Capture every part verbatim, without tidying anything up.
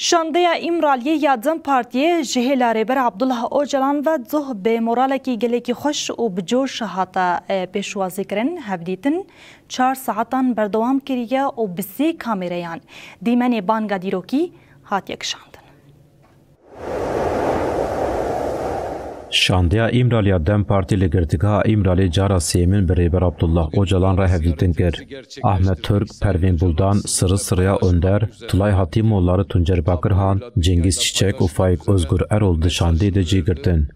Şandeya Îmraliyê ya DEM Partiyê ji hêla Rêber Abdullah Ocalan ve duh bi moralekî gelekî xweş û bi coş hate, e, pêşwazîkirin. Hevdîtin çar saetan berdewam kiriye û bi sê kamereyan dîmenê banga dîrokî hatiye kişandin. Şandeya Îmraliya DEM Partî li girtîgeha Îmralê cara sêyemîn bi Rêber Abdullah Ocalan re hevdîtin kir. Ahmet Turk, Pervîn Buldan, Sirri Sirriya Önder, Tulay Hatîmoğulları, Tuncer Bakirhan, Cengiz Çiçek û Faik Özgür Erol di şandeyê de cî girtin.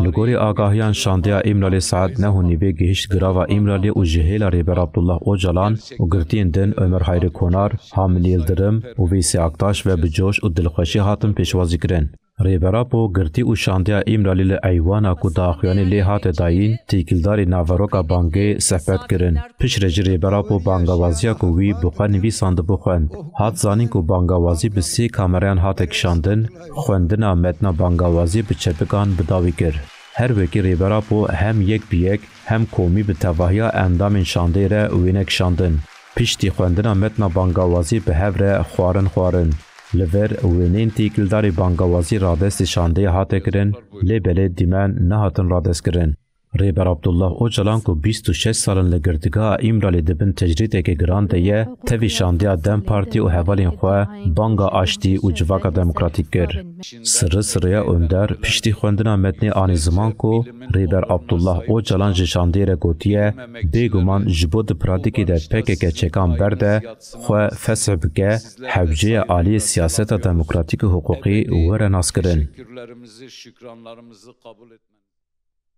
Li gorî agahiyan, şandeya Îmralê saet neh û nîvê gihişt girava Îmralê û ji hêla Rêber Abdullah Ocalan û girtiyên din Ömer Hayri Konar, Hamil Yildirim û Veysi Aktaş ve bi coş û dilxweşî hatin pêşwazîkirin. Rêber Apo girtî û şandeya Îmralî li Eywana ku daxuyanî lê hate dayîn, têkildarî naveroka bangê sehbet kirin. Piştre jî Rêber Apo bangawaziya ku wî bi xwe nivîsandibû xwend. Hat zanîn ku bangawazî bi sê kamereyan hate kişandin, xwendina metna bangawazî bi çepikan bi dawî kir. Her wekî Rêber Apo hem yek bi yek hem komî bi tevahiya endamên şandeyê re wêne kişandin. Piştî xwendina metna bangawazî bi hev re xwarin xwarin. Li vir wêneyên têkildarî bangawazî radestê şandeyê hate kirin, lê belê dîmen nehatin radestkirin. Rêber Abdullah Ocalan ku bîst û şeş sal in li girtîgeha Îmralê di bin tecrîdeke giran de ye, tevî şandeya DEM Partî û hevalên xwe banga aştî û civaka demokratîk kir. Sirri Sirriya Önder piştî xwendina metnê anî ziman ku Rêber Abdullah Ocalan ji şandeyê re gotiye, bêguman ji bo di pratîkê de P K K çekan berde, xwe fesih bike, hewceye aliyê siyaseta demokratîk û hiqûqî were naskirin.